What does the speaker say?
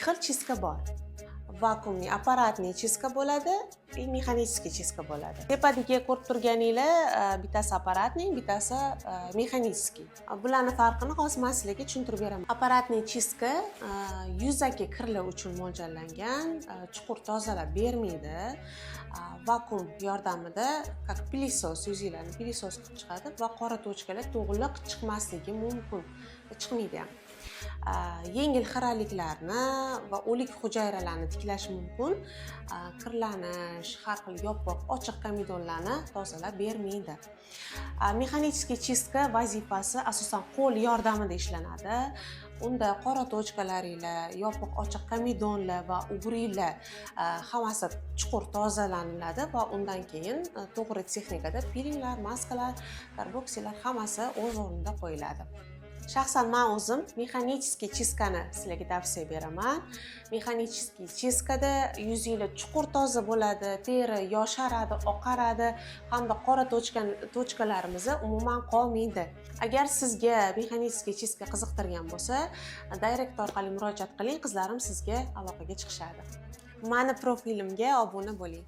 Ikki xil чистка bor: вакуумный аппаратный чистка bo'ladi и механический чистка bo'ladi. Tepadagi ko'rib turganinglar, bittasi аппаратный, bittasi механический. Bularni farqini hozir man sizlarga tushuntirib beraman. Аппаратный чистка yuzaki kirlar uchun mo'ljallangan, chuqur tozalab bermaydi. Vakuum yordamida, как пылесос, yuzinglarni пылесос qilib chiqadi va qora точка lar to'liq chiqmasligi mumkin, chiqmaydi ham. Yengil xiraliklarni va o'lik hujayralarni tiklash mumkin. Kirlanish, har xil yopiq, ochiq komedonlarni tozalab bermaydi. Механический чистка vazifasi asosan qo'l yordamida ishlanadi. Unda qora точка laringlar, yopiq, ochiq komedonlar va угри lar hammasi chuqur tozalaniladi va undan keyin to'g'ri texnikada pilinglar, maskalar, karboksilar hammasi o'z o'rnida qo'yiladi. Shaxsan man o'zim механический чистка ni sizlarga tavsiya beraman. Механический чистка da yuzinglar chuqur toza bo'ladi, teri yosharadi, oqaradi hamda qora точка larimiz umuman qolmaydi. Agar sizga механический чистка qiziqtirgan bo'lsa, direct orqali murojaat qiling, qizlarim sizga aloqaga chiqishadi. Mani profilimga obuna bo'ling.